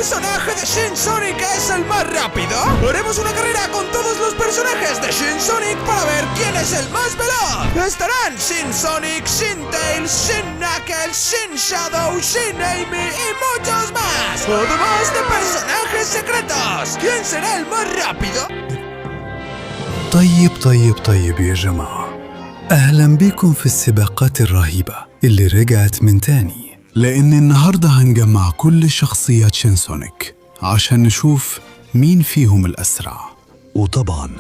personaje de Shin Sonic es el más rápido? Haremos una carrera con todos los personajes de Shin Sonic para ver quién es el más veloz. Estarán Shin Sonic, Shin Tails, Shin Knuckles, Shin Shadow, Shin Amy y muchos más. Además de personajes secretos. ¿Quién será el más rápido? طيب طيب طيب يا جماعة، أهلا بكم في السباقات الرهيبة اللي رجعت من تاني، لأن النهاردة هنجمع كل شخصيات شين سونيك عشان نشوف مين فيهم الأسرع، وطبعا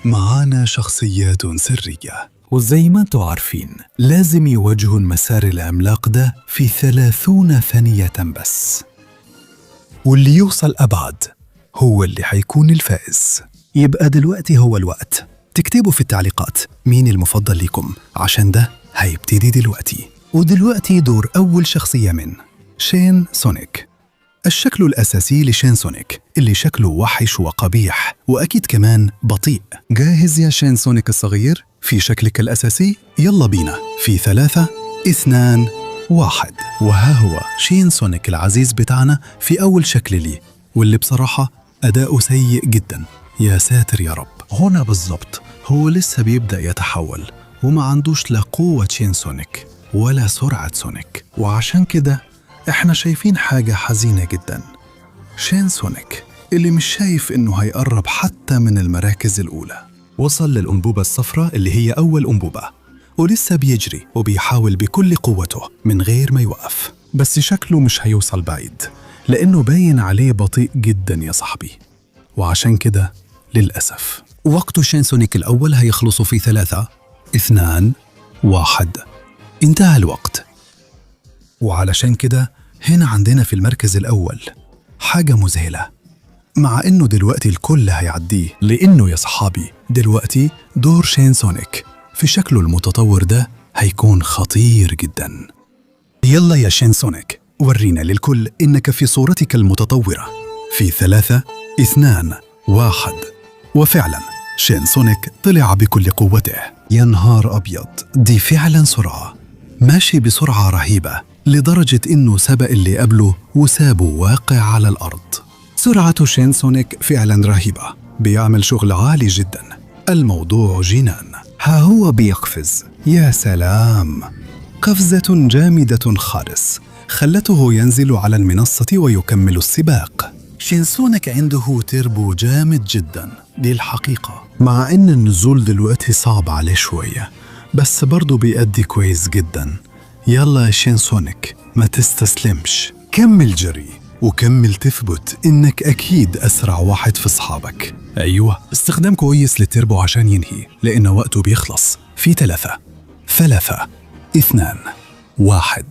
معانا شخصيات سرية، وزي ما انتوا عارفين لازم يواجهوا المسار العملاق ده في 30 ثانية بس، واللي يوصل أبعد هو اللي هيكون الفائز. يبقى دلوقتي هو الوقت تكتبوا في التعليقات مين المفضل ليكم، عشان ده هيبتدي دلوقتي. ودلوقتي دور أول شخصية من شين سونيك. الشكل الأساسي لشين سونيك اللي شكله وحش وقبيح وأكيد كمان بطيء. جاهز يا شين سونيك الصغير في شكلك الأساسي؟ يلا بينا في 3 2 1. وها هو شين سونيك العزيز بتاعنا في أول شكل ليه، واللي بصراحة أداؤه سيء جدا، يا ساتر يا رب. هنا بالظبط هو لسه بيبدأ يتحول وما عندوش لا قوة شين سونيك ولا سرعة سونيك، وعشان كده احنا شايفين حاجة حزينة جدا، شين سونيك اللي مش شايف انه هيقرب حتى من المراكز الأولى. وصل للأنبوبة الصفراء اللي هي أول أنبوبة، ولسه بيجري وبيحاول بكل قوته من غير ما يوقف، بس شكله مش هيوصل بعيد لأنه باين عليه بطيء جدا يا صاحبي، وعشان كده للأسف وقت شين سونيك الأول هيخلص في 3 2 1. انتهى الوقت. وعلشان كده هنا عندنا في المركز الأول حاجة مذهلة، مع إنه دلوقتي الكل هيعديه، لأنه يا صحابي دلوقتي دور شين سونيك في شكله المتطور ده هيكون خطير جدا. يلا يا شين سونيك ورينا للكل إنك في صورتك المتطورة في 3 2 1. وفعلا شين سونيك طلع بكل قوته. يا نهار أبيض، دي فعلا سرعة، ماشي بسرعة رهيبة لدرجة إنه سبق اللي قبله وسابه واقع على الأرض. سرعة شين سونيك فعلا رهيبة، بيعمل شغل عالي جدا، الموضوع جنان. ها هو بيقفز، يا سلام، قفزة جامدة خالص خلته ينزل على المنصة ويكمل السباق. شين سونيك عنده تربو جامد جدا، دي الحقيقة، مع إن النزول دلوقتي صعب عليه شوية، بس برضه بيأدي كويس جدا. يلا يا شين سونيك ما تستسلمش، كمل جري وكمل تثبت إنك أكيد أسرع واحد في أصحابك. أيوة، استخدام كويس للتربو عشان ينهي، لأن وقته بيخلص في 3 3 2 1.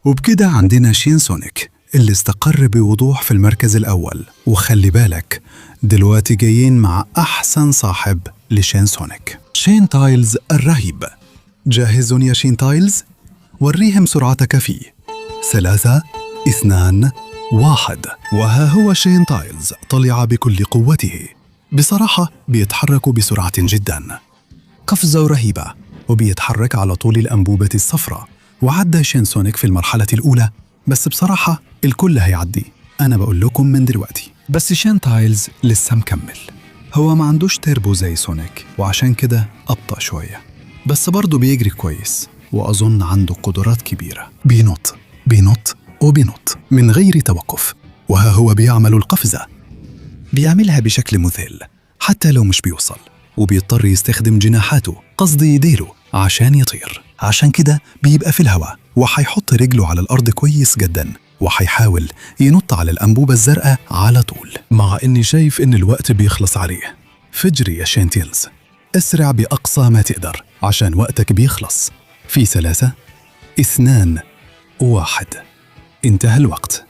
وبكده عندنا شين سونيك اللي استقر بوضوح في المركز الأول. وخلي بالك دلوقتي جايين مع أحسن صاحب لشين سونيك، شين تايلز الرهيب. جاهز يا شين تايلز؟ وريهم سرعتك فيه. 3 2 1. وها هو شين تايلز طلع بكل قوته. بصراحة بيتحرك بسرعة جدا، قفزة رهيبة، وبيتحرك على طول الأنبوبة الصفراء. وعدى شين سونيك في المرحلة الأولى، بس بصراحة الكل هيعدي، أنا بقول لكم من دلوقتي. بس شين تايلز لسه مكمل، هو ما عندوش تربو زي سونيك وعشان كده أبطأ شوية، بس برضه بيجري كويس وأظن عنده قدرات كبيرة. بينط بينط وبينط من غير توقف، وها هو بيعمل القفزة، بيعملها بشكل مذهل حتى لو مش بيوصل، وبيضطر يستخدم جناحاته، قصدي يديله، عشان يطير. عشان كده بيبقى في الهواء وحيحط رجله على الأرض كويس جدا، وحيحاول ينط على الأنبوبة الزرقاء على طول، مع إني شايف إن الوقت بيخلص عليه. فجري يا شين تيلز، اسرع بأقصى ما تقدر عشان وقتك بيخلص. في 3 2 1. انتهى الوقت.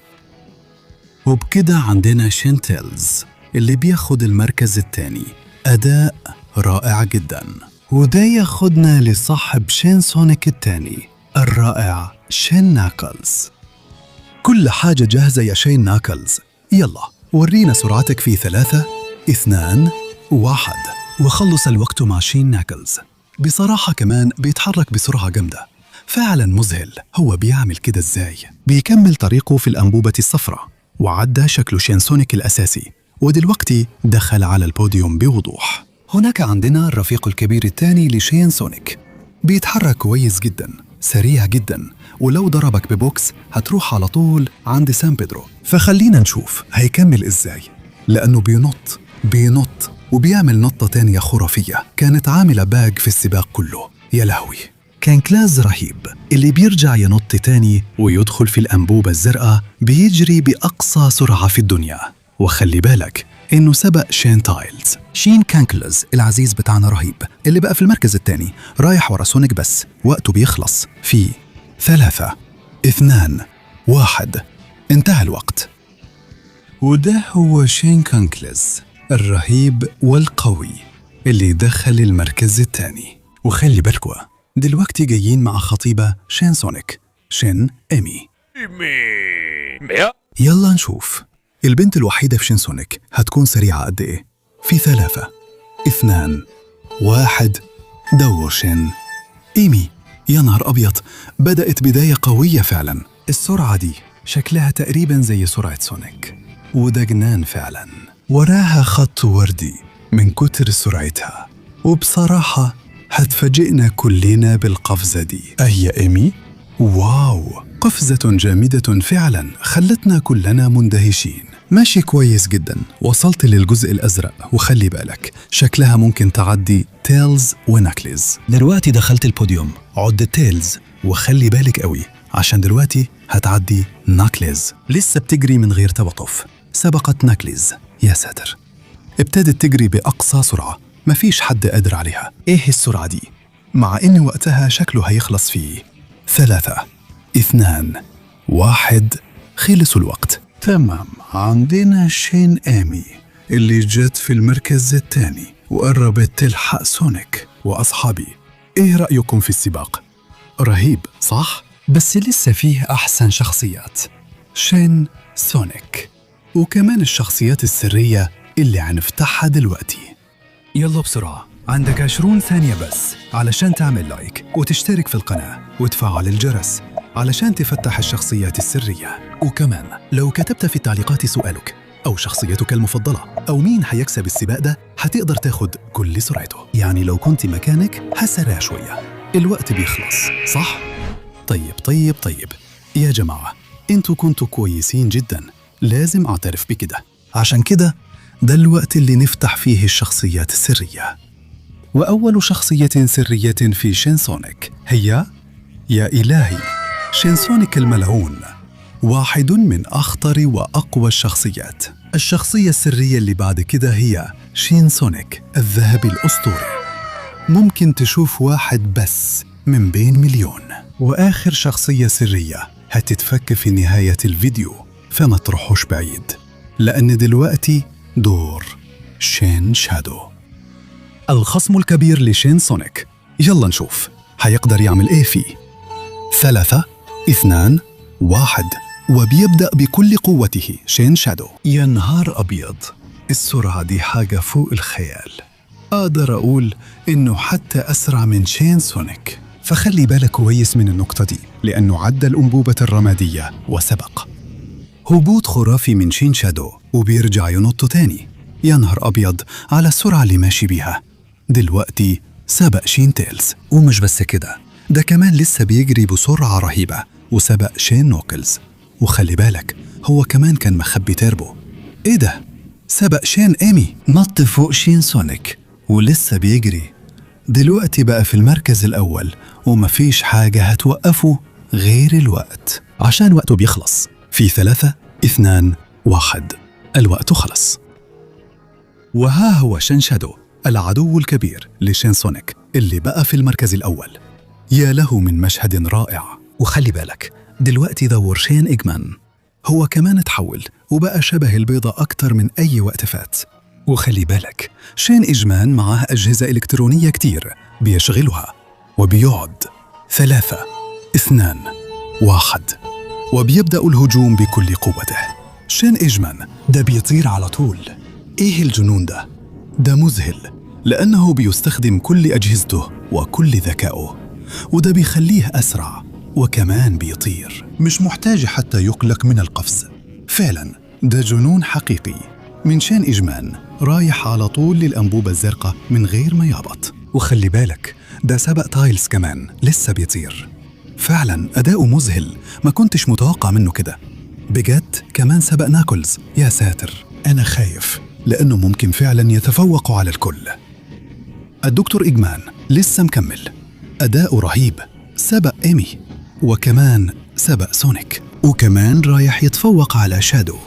وبكده عندنا شين تيلز اللي بياخد المركز الثاني، أداء رائع جدا. وده ياخدنا لصاحب شين سونيك الثاني الرائع شين ناكلز. كل حاجة جاهزة يا شين ناكلز، يلا ورينا سرعتك في 3 2 1. وخلص الوقت مع شين ناكلز. بصراحة كمان بيتحرك بسرعة جامدة، فعلا مذهل، هو بيعمل كده ازاي؟ بيكمل طريقه في الأنبوبة الصفراء وعدى شكل شين سونيك الأساسي، ودلوقتي دخل على البوديوم بوضوح. هناك عندنا الرفيق الكبير الثاني لشين سونيك، بيتحرك كويس جدا، سريع جدا، ولو ضربك ببوكس هتروح على طول عند سان بيدرو. فخلينا نشوف هيكمل ازاي، لأنه بينط بينط وبيعمل نطة تانية خرافية كانت عاملة bug في السباق كله. يا لهوي، كانكلاز رهيب اللي بيرجع ينط تاني ويدخل في الأنبوبة الزرقاء، بيجري بأقصى سرعة في الدنيا. وخلي بالك إنه سبق شين تايلز. شين كانكلز العزيز بتاعنا رهيب، اللي بقى في المركز الثاني، رايح ورا سونيك بس وقته بيخلص في 3 2 1، انتهى الوقت. وده هو شين كانكلز الرهيب والقوي اللي دخل المركز الثاني. وخلي بالكوا دلوقتي جايين مع خطيبة شين سونيك، شين إيمي. يلا نشوف البنت الوحيدة في شين سونيك هتكون سريعة قد إيه. في 3 2 1، دور شين إيمي. يا نهار أبيض، بدأت بداية قوية فعلا. السرعة دي شكلها تقريبا زي سرعة سونيك، وده جنان فعلا. وراها خط وردي من كتر سرعتها، وبصراحة هتفاجئنا كلنا بالقفزة دي. أهي إيمي، wow، قفزة جامدة فعلا، خلتنا كلنا مندهشين. ماشي كويس جدا، وصلت للجزء الأزرق، وخلي بالك شكلها ممكن تعدي تيلز وناكلز. دلوقتي دخلت البوديوم، عد تيلز، وخلي بالك قوي عشان دلوقتي هتعدي ناكلز. لسه بتجري من غير توقف، سبقت ناكلز. يا ساتر، ابتدت تجري بأقصى سرعة، مفيش حد قادر عليها. ايه السرعة دي؟ مع ان وقتها شكله هيخلص فيه 3 2 1، خلصوا الوقت. تمام، عندنا شين إيمي اللي جت في المركز الثاني وقربت تلحق سونيك وأصحابي. إيه رأيكم في السباق؟ رهيب صح؟ بس لسه فيه أحسن شخصيات، شين سونيك، وكمان الشخصيات السرية اللي هنفتحها دلوقتي. يلا بسرعة، عندك 20 ثانية بس علشان تعمل like وتشترك في القناة وتفعل الجرس علشان تفتح الشخصيات السرية. وكمان لو كتبت في التعليقات سؤالك أو شخصيتك المفضلة أو مين هيكسب السباق ده، هتقدر تاخد كل سرعته. يعني لو كنت مكانك هسرع شوية، الوقت بيخلص صح؟ طيب طيب طيب يا جماعة، انتوا كنتوا كويسين جدا، لازم أعترف بكده. عشان كده ده الوقت اللي نفتح فيه الشخصيات السرية. وأول شخصية سرية في شين سونيك هي، يا إلهي، شين سونيك الملعون، واحد من أخطر وأقوى الشخصيات. الشخصية السرية اللي بعد كده هي شين سونيك الذهبي الأسطوري، ممكن تشوف واحد بس من بين مليون. وآخر شخصية سرية هتتفك في نهاية الفيديو، فما تروحوش بعيد، لأن دلوقتي دور شين شادو، الخصم الكبير لشين سونيك. يلا نشوف هيقدر يعمل ايه فيه. 3 2 1، وبيبدأ بكل قوته شين شادو. يا نهار أبيض، السرعة دي حاجة فوق الخيال. أقدر أقول إنه حتى أسرع من شين سونيك. فخلي بالك كويس من النقطة دي، لأنه عدى الأنبوبة الرمادية وسبق. هبوط خرافي من شين شادو، وبيرجع ينط تاني. يا نهار أبيض على السرعة اللي ماشي بيها. دلوقتي سبق شين تيلز، ومش بس كده، ده كمان لسه بيجري بسرعة رهيبة وسبق شين نوكلز. وخلي بالك هو كمان كان مخبي تيربو. ايه ده؟ سبق شين ايمي، نط فوق شين سونيك ولسه بيجري. دلوقتي بقى في المركز الأول، ومفيش حاجة هتوقفه غير الوقت، عشان وقته بيخلص. في 3 2 1، الوقت خلص. وها هو شين شادو، العدو الكبير لشين سونيك، اللي بقى في المركز الأول. يا له من مشهد رائع. وخلي بالك دلوقتي دور شين إجمان، هو كمان اتحول وبقى شبه البيضة أكتر من أي وقت فات. وخلي بالك شين إجمان معاه أجهزة إلكترونية كتير بيشغلها، وبيقعد 3 2 1، وبيبدأ الهجوم بكل قوته. شين إجمان ده بيطير على طول. إيه الجنون ده؟ ده مذهل، لأنه بيستخدم كل أجهزته وكل ذكائه. وده بيخليه أسرع وكمان بيطير، مش محتاج حتى يقلق من القفز. فعلا ده جنون حقيقي من شين إجمان، رايح على طول للأنبوبة الزرقاء من غير ما يهبط. وخلي بالك ده سبق تايلز كمان، لسه بيطير. فعلا أداؤه مذهل، ما كنتش متوقع منه كده بجد. كمان سبق ناكلز، يا ساتر أنا خايف لأنه ممكن فعلا يتفوق على الكل. الدكتور إجمان لسه مكمل، أداؤه رهيب، سبق إيمي وكمان سبق سونيك، وكمان رايح يتفوق على شادو،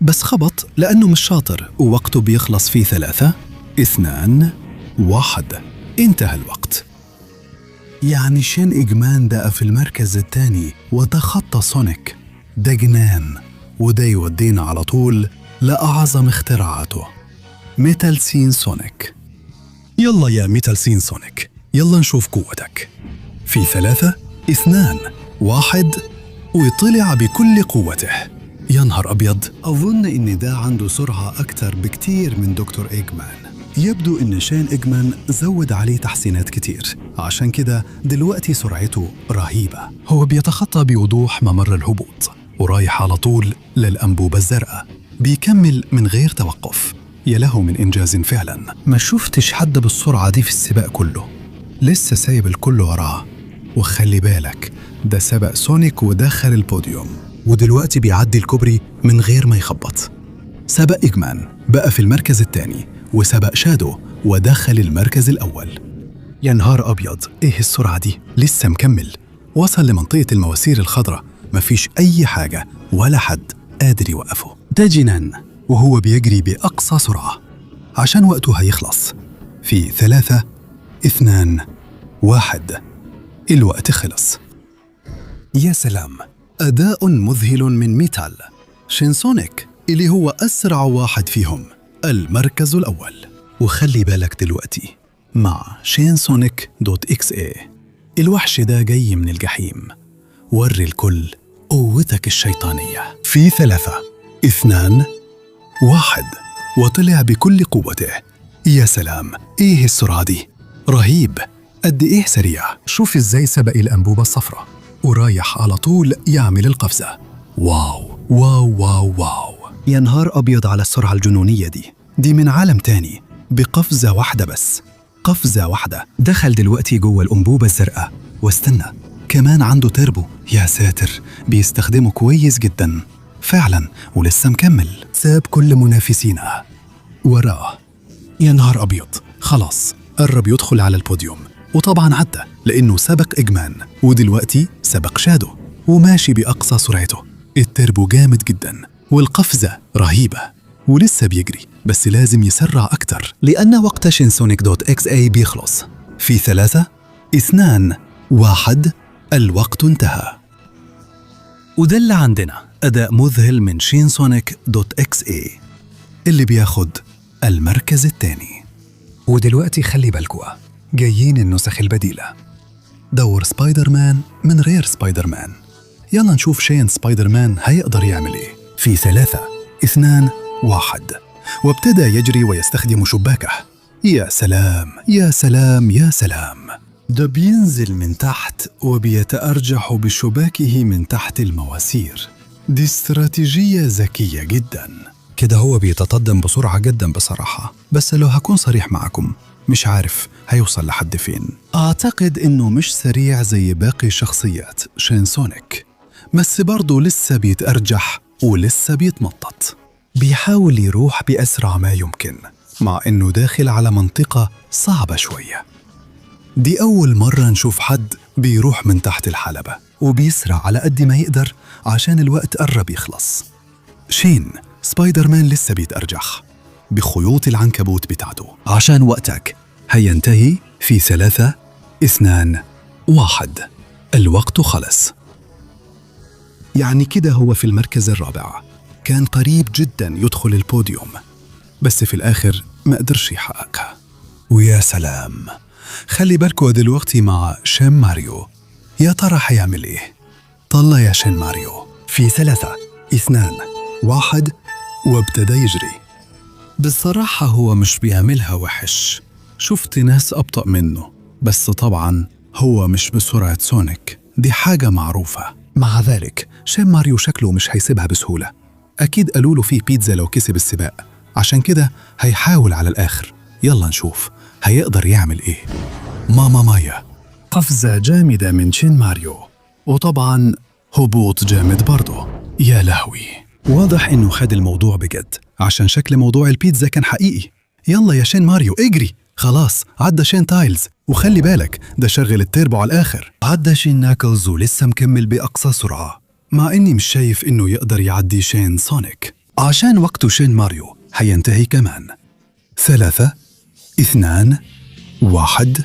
بس خبط لأنه مش شاطر ووقته بيخلص في 3 2 1. انتهى الوقت. يعني شين إجمان ده في المركز الثاني وتخطى سونيك، ده جنان. وده يودينا على طول لأعظم اختراعاته، ميتال سين سونيك. يلا يا ميتال سين سونيك، يلا نشوف قوتك. في 3 2 1، وطلع بكل قوته. يا نهار أبيض، أظن إن ده عنده سرعة أكتر بكتير من دكتور إيجمان. يبدو إن شين إيجمان زود عليه تحسينات كتير، عشان كده دلوقتي سرعته رهيبة. هو بيتخطى بوضوح ممر الهبوط ورايح على طول للأنبوبة الزرقاء، بيكمل من غير توقف. يا له من إنجاز فعلا، ما شفتش حد بالسرعة دي في السباق كله، لسه سايب الكل وراه. وخلي بالك ده سبق سونيك ودخل البوديوم، ودلوقتي بيعدي الكوبري من غير ما يخبط. سبق إجمان بقى في المركز الثاني، وسبق شادو ودخل المركز الأول. يا نهار أبيض، إيه السرعة دي؟ لسه مكمل، وصل لمنطقة المواسير الخضراء، مفيش أي حاجة ولا حد قادر يوقفه. ده جنان، وهو بيجري بأقصى سرعة عشان وقته هيخلص. في 3 2 1، الوقت خلص. يا سلام، أداء مذهل من ميتال شين سونيك اللي هو أسرع واحد فيهم، المركز الأول. وخلي بالك دلوقتي مع شين سونيك dot exe، الوحش ده جاي من الجحيم. وري الكل قوتك الشيطانية. في 3 2 1، وطلع بكل قوته. يا سلام، إيه السرعة دي؟ رهيب، قد إيه سريع. شوف إزاي سبق الأنبوبة الصفراء ورايح على طول يعمل القفزة. wow wow wow wow، يا نهار أبيض على السرعة الجنونية دي، دي من عالم تاني. بقفزة واحدة بس، قفزة واحدة دخل دلوقتي جوه الأنبوبة الزرقاء. واستنى، كمان عنده تربو، يا ساتر بيستخدمه كويس جدا فعلا، ولسه مكمل، ساب كل منافسينه وراه. يا نهار أبيض، خلاص قرب يدخل على البوديوم، وطبعا عدى لأنه سبق إجمان، ودلوقتي سبق شادو وماشي بأقصى سرعته. التربو جامد جدا والقفزة رهيبة، ولسه بيجري، بس لازم يسرع أكتر لأن وقت شين سونيك dot exe بيخلص. في 3 2 1، الوقت انتهى. وده اللي عندنا، أداء مذهل من شين سونيك dot exe اللي بياخد المركز الثاني. ودلوقتي خلي بالكوا، جايين النسخ البديلة. دور سبايدر مان من غير سبايدر مان. يلا نشوف شين سبايدر مان هيقدر يعمل ايه. في 3 2 1، وابتدى يجري ويستخدم شباكه. يا سلام يا سلام يا سلام، ده بينزل من تحت وبيتأرجح بشباكه من تحت المواسير. دي استراتيجية ذكية جدا. كده هو بيتقدم بسرعة جدا بصراحة، بس لو هكون صريح معكم مش عارف هيوصل لحد فين. أعتقد إنه مش سريع زي باقي شخصيات شين سونيك، بس برضه لسه بيتأرجح ولسه بيتمطط، بيحاول يروح بأسرع ما يمكن، مع إنه داخل على منطقة صعبة شوية. دي أول مرة نشوف حد بيروح من تحت الحلبة وبيسرع على قد ما يقدر عشان الوقت قرب يخلص. شين سبايدر مان لسه بيتأرجح بخيوط العنكبوت بتاعته عشان وقتك هينتهي في 3 2 1. الوقت خلص. يعني كده هو في المركز الرابع، كان قريب جدا يدخل البوديوم، بس في الآخر ما قدرش يحققها. ويا سلام، خلي بالكوا دلوقتي مع شين ماريو، يا ترى هيعمل ايه؟ طلع يا شين ماريو. في 3 2 1، وابتدى يجري. بصراحة هو مش بيعملها وحش، شفت ناس أبطأ منه، بس طبعا هو مش بسرعة سونيك، دي حاجة معروفة. مع ذلك شين ماريو شكله مش هيسيبها بسهولة. أكيد قالوا له فيه بيتزا لو كسب السباق، عشان كده هيحاول على الآخر. يلا نشوف هيقدر يعمل إيه. ماما مايا، قفزة جامدة من شين ماريو، وطبعا هبوط جامد برضه. يا لهوي، واضح إنه خد الموضوع بجد، عشان شكل موضوع البيتزا كان حقيقي. يلا يا شين ماريو اجري، خلاص عدى شين تايلز، وخلي بالك ده شغل التربو على الآخر. عدى شين ناكلز ولسه مكمل بأقصى سرعة، مع إني مش شايف إنه يقدر يعدي شين سونيك، عشان وقته شين ماريو هينتهي كمان. 3 2 1،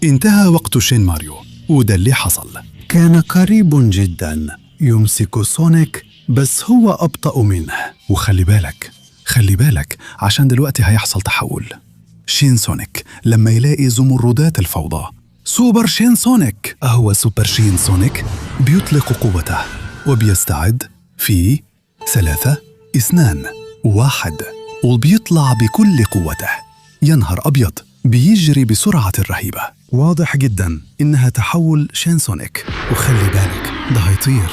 انتهى وقت شين ماريو، وده اللي حصل. كان قريب جدا يمسك سونيك، بس هو أبطأ منه. وخلي بالك خلي بالك، عشان دلوقتي هيحصل تحول. شين سونيك لما يلاقي زمردات الفوضى، سوبر شين سونيك، أهو سوبر شين سونيك بيطلق قوته وبيستعد في 3 2 1، وبيطلع بكل قوته. يا نهار أبيض، بيجري بسرعة رهيبة. واضح جدا إنها تحول شين سونيك، وخلي بالك ده هيطير.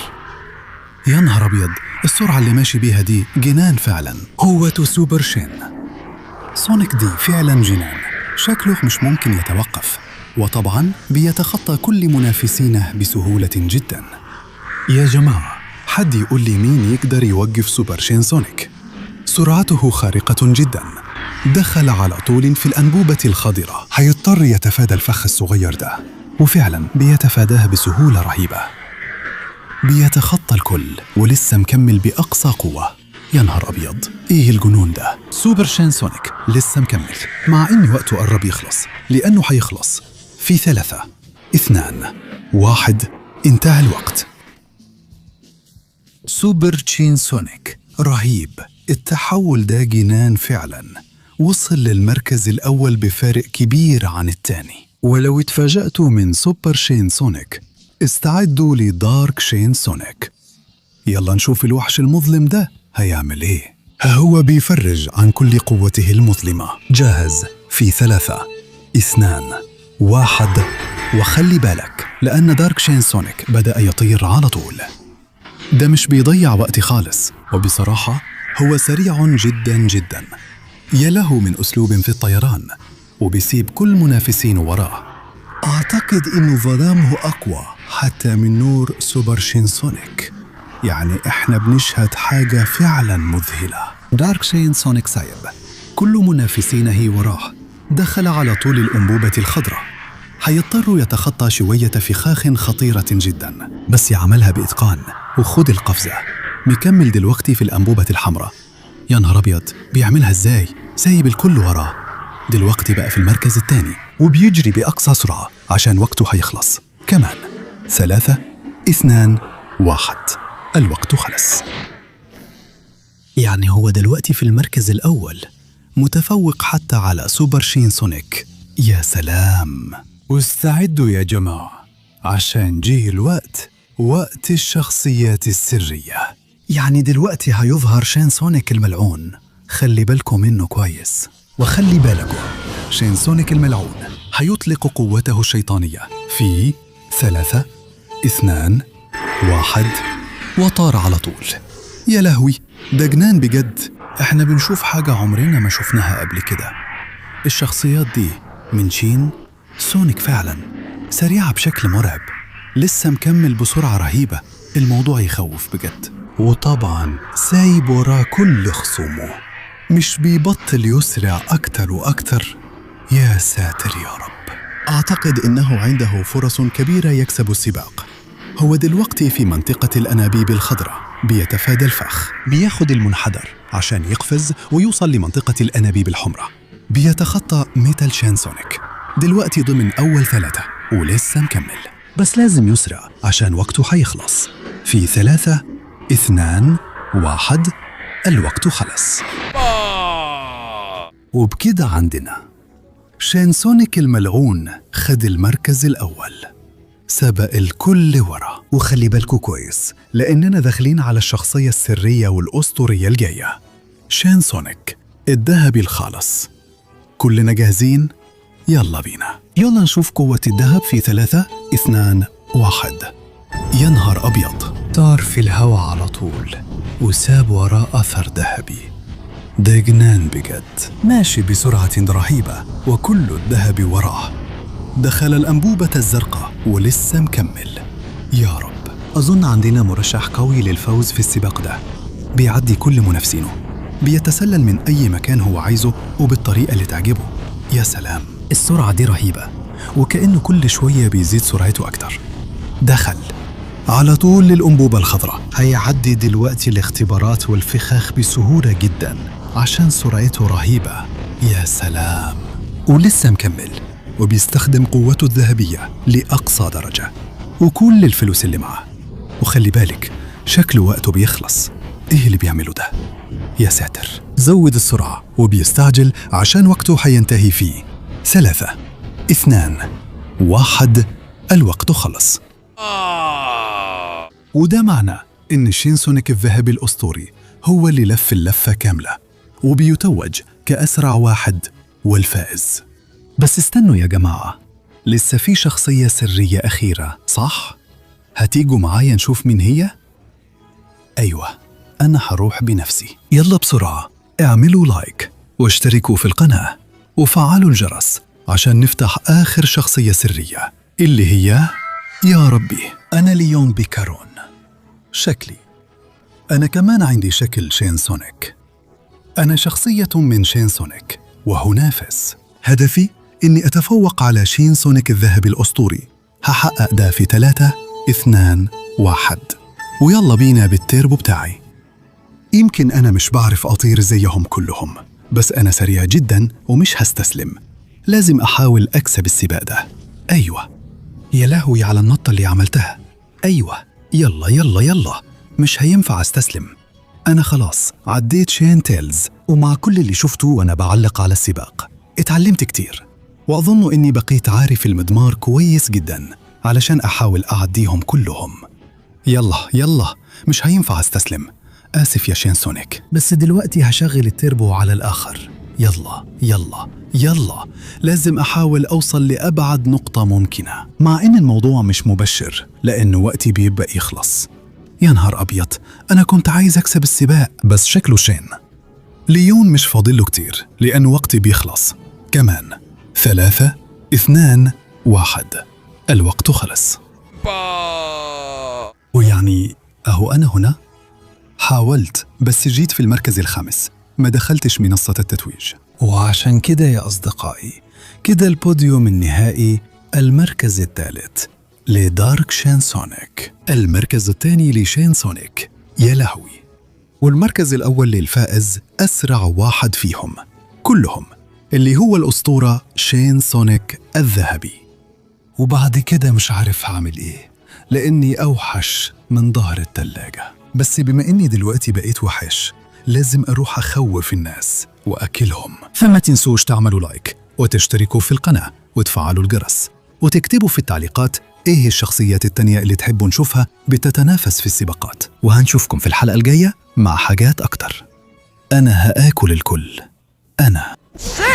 يا نهار أبيض، السرعة اللي ماشي بيها دي جنان فعلا. قوة سوبر شين سونيك دي فعلا جنان، شكله مش ممكن يتوقف، وطبعا بيتخطى كل منافسينه بسهولة جدا. يا جماعة، حد يقول لي مين يقدر يوقف سوبر شين سونيك؟ سرعته خارقة جدا، دخل على طول في الأنبوبة الخضراء. هيضطر يتفادى الفخ الصغير ده، وفعلا بيتفاداه بسهولة رهيبة. بيتخطى الكل ولسه مكمل بأقصى قوة. يا نهار أبيض، إيه الجنون ده؟ سوبر شين سونيك لسه مكمل، مع إن وقته قرب يخلص، لأنه هيخلص في 3 2 1. انتهى الوقت. سوبر شين سونيك رهيب، التحول ده جنان فعلا، وصل للمركز الأول بفارق كبير عن الثاني. ولو اتفاجأتوا من سوبر شين سونيك، استعدوا ل Dark شين سونيك. يلا نشوف الوحش المظلم ده هيعمل ايه. ها هو بيفرج عن كل قوته المظلمة. جاهز في 3 2 1، وخلي بالك لأن Dark شين سونيك بدأ يطير على طول. ده مش بيضيع وقت خالص، وبصراحة هو سريع جدا جدا. يا له من أسلوب في الطيران، وبيسيب كل منافسينه وراه. أعتقد إنه ظلامه أقوى حتى من نور سوبر شين سونيك. يعني إحنا بنشهد حاجة فعلا مذهلة. Dark شين سونيك سايب كل منافسينه وراه، دخل على طول الأنبوبة الخضراء. هيضطر يتخطى شوية فخاخ خطيرة جدا، بس يعملها بإتقان. وخد القفزة، مكمل دلوقتي في الأنبوبة الحمراء. يا نهار أبيض، بيعملها إزاي؟ سايب الكل وراه. دلوقتي بقى في المركز الثاني، وبيجري بأقصى سرعة عشان وقته هيخلص. كمان 3 2 1، الوقت خلص. يعني هو دلوقتي في المركز الأول، متفوق حتى على سوبر شين سونيك. يا سلام. واستعدوا يا جماعة، عشان جه الوقت، وقت الشخصيات السرية. يعني دلوقتي هيظهر شين سونيك الملعون، خلي بالكم منه كويس. وخلي بالكم، شين سونيك الملعون هيطلق قوته الشيطانية في 3 2 1، وطار على طول. يا لهوي، ده جنان بجد. احنا بنشوف حاجة عمرنا ما شفناها قبل كده. الشخصيات دي من شين سونيك فعلا سريعة بشكل مرعب، لسه مكمل بسرعة رهيبة. الموضوع يخوف بجد. وطبعا سايب وراه كل خصومه، مش بيبطل يسرع أكتر وأكتر. يا ساتر يا رب. أعتقد إنه عنده فرص كبيرة يكسب السباق. هو دلوقتي في منطقة الأنابيب الخضراء، بيتفادى الفخ، بياخد المنحدر عشان يقفز ويوصل لمنطقة الأنابيب الحمراء. بيتخطى Metal شين سونيك دلوقتي ضمن أول 3، ولسه مكمل، بس لازم يسرع عشان وقته هيخلص. في 3 2 1، الوقت خلص. وبكده عندنا شين سونيك الملعون خد المركز الأول، سبق الكل ورا. وخلي بالكوا كويس، لأننا داخلين على الشخصية السرية والأسطورية الجاية، شين سونيك الذهبي الخالص. كلنا جاهزين؟ يلا بينا، يلا نشوف قوة الذهب في 3 2 1. يا نهار أبيض، طار في الهوا على طول وساب وراه أثر ذهبي. ده جنان بجد، ماشي بسرعة رهيبة وكل الذهب وراه. دخل الأنبوبة الزرقاء ولسه مكمل. يا رب، أظن عندنا مرشح قوي للفوز في السباق ده. بيعدي كل منافسينه، بيتسلل من أي مكان هو عايزه وبالطريقة اللي تعجبه. يا سلام، السرعة دي رهيبة، وكأنه كل شوية بيزيد سرعته أكتر. دخل على طول للأنبوبة الخضراء. هيعدي دلوقتي الاختبارات والفخاخ بسهولة جدا عشان سرعته رهيبة. يا سلام، ولسه مكمل وبيستخدم قوته الذهبية لأقصى درجة وكل الفلوس اللي معاه. وخلي بالك، شكله وقته بيخلص. إيه اللي بيعمله ده؟ يا ساتر، زود السرعة وبيستعجل عشان وقته هينتهي فيه. 3 2 1، الوقت خلص. وده معنى إن شين سونيك الذهبي الأسطوري هو اللي لف اللفة كاملة وبيتوج كأسرع واحد والفائز. بس استنوا يا جماعة، لسه في شخصية سرية أخيرة، صح؟ هتيجوا معايا نشوف مين هي؟ أيوة، أنا هروح بنفسي. يلا بسرعة اعملوا لايك واشتركوا في القناة وفعلوا الجرس عشان نفتح آخر شخصية سرية اللي هي، يا ربي، أنا ليون بيكارون. شكلي أنا كمان عندي شكل شين سونيك. أنا شخصية من شين سونيك وهنافس. هدفي إني أتفوق على شين سونيك الذهبي الأسطوري. هحقق ده في 3 2 1. ويلا بينا بالتيربو بتاعي. يمكن أنا مش بعرف أطير زيهم كلهم، بس أنا سريع جدا ومش هستسلم. لازم أحاول أكسب السباق ده. أيوة، يا لهوي على النطة اللي عملتها. أيوة، يلا يلا يلا، مش هينفع أستسلم. أنا خلاص عديت شين تيلز، ومع كل اللي شفته وأنا بعلق على السباق اتعلمت كتير، وأظن إني بقيت عارف المضمار كويس جدا علشان أحاول أعديهم كلهم. يلا يلا، مش هينفع أستسلم. آسف يا شين سونيك، بس دلوقتي هشغل التربو على الآخر. يلا يلا يلا، لازم أحاول أوصل لأبعد نقطة ممكنة، مع إن الموضوع مش مبشر لأن وقتي بيبقى يخلص. يا نهار أبيض، أنا كنت عايز أكسب السباق، بس شكله شين ليون مش فاضله كتير لأن وقتي بيخلص. كمان 3 2 1، الوقت خلص. ويعني أهو أنا هنا حاولت، بس جيت في المركز الخامس، ما دخلتش منصة التتويج. وعشان كده يا أصدقائي، كده البوديوم النهائي، المركز الثالث لدارك شين سونيك، المركز الثاني لشين سونيك، يا لهوي، والمركز الأول للفائز أسرع واحد فيهم كلهم اللي هو الأسطورة شين سونيك الذهبي. وبعد كده مش عارف هعمل إيه لأني أوحش من ظهر التلاجة. بس بما إني دلوقتي بقيت وحش، لازم أروح أخوف الناس وأكلهم. فما تنسوش تعملوا لايك وتشتركوا في القناة وتفعلوا الجرس وتكتبوا في التعليقات إيه الشخصيات التانية اللي تحبوا نشوفها بتتنافس في السباقات. وهنشوفكم في الحلقة الجاية مع حاجات أكتر. أنا هآكل الكل. أنا شين